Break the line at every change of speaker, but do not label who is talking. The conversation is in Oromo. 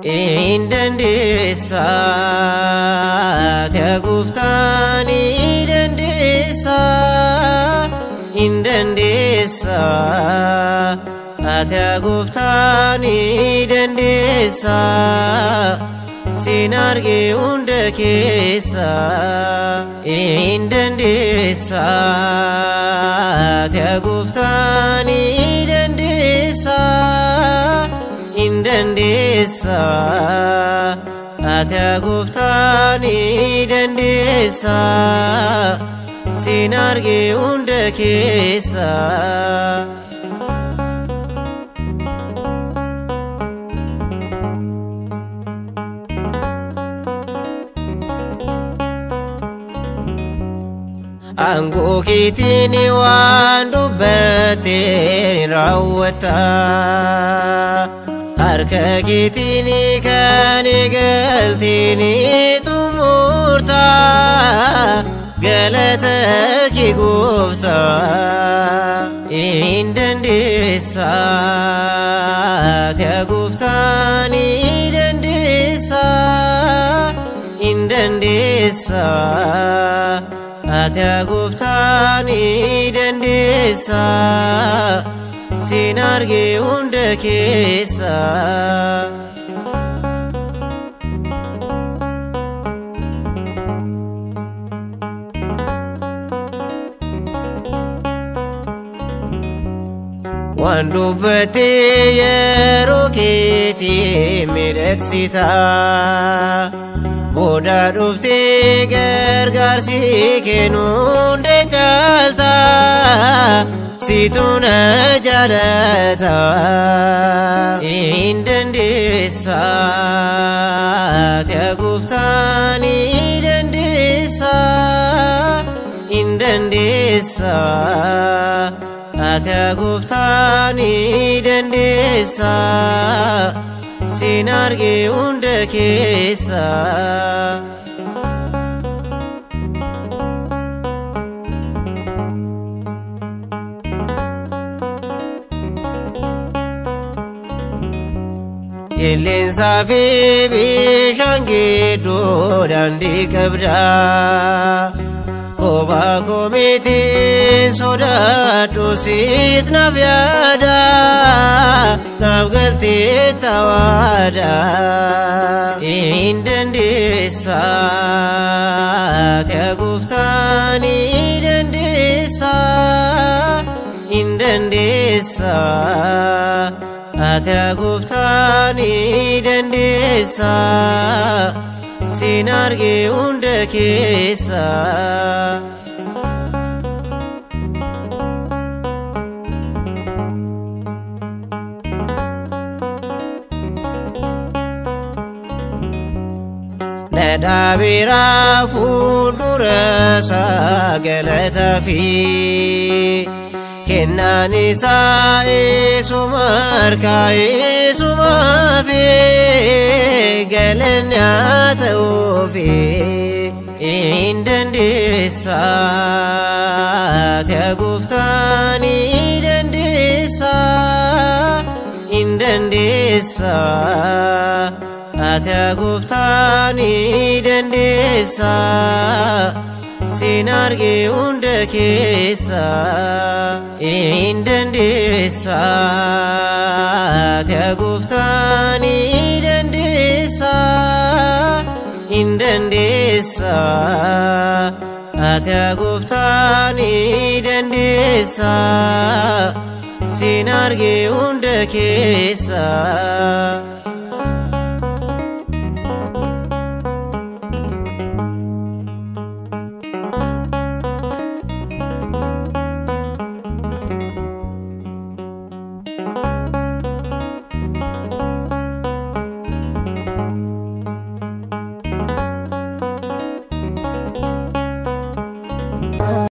In dandeessa ati gooftaan ni dandeessa, in dandeessa ati gooftaan ni dandeessa, sin arge hunda keessa. In dandeessa ati gooftaan ni dandeessa, in dandeessa ati gooftaan ni dandeessa, sin arge hunda keessa. Aangoo keetiin waan dubbatteen raawwata. Harka keetiin kan eegalteen xumurta. Galata kee gooftaa. In dandeessa ati gooftaan ni dandeessa, in dandeessa ati gooftaan ni dandeessa, sin arge hunda keessa. Waan dubbattee yeroo keetii miidhagsita. Booda dhuftee gargaarsi kennu hunda caalta. Situ na jaalata. In dandeessa ati gooftaan ni dandeessa, in dandeessa ati gooftaan ni dandeessa, sin arge hunda keessa. Qilleensaa fi bishaan gidduu daandii qabda. Kophaa koo mitiin sodaadhu siit naaf yaada. Naaf galtee tawaada. In dandeessa ati gooftaan ni dandeessa, in dandeessa ati gooftaan ni dandeessa, sin arge hunda keessa. Na dhaabeera fuuldura isaa galata fi kennaan isaa eessuma harkaa eessumaa fi galanni haa ta'uufi. In dandeessa ati gooftaan ni dandeessa, in dandeessa ati gooftaan ni dandeessa, sin arge hunda keessa. In dandeessa ati gooftaan ni dandeessa, in dandeessa ati gooftaan ni dandeessa, sin arge hunda keessa.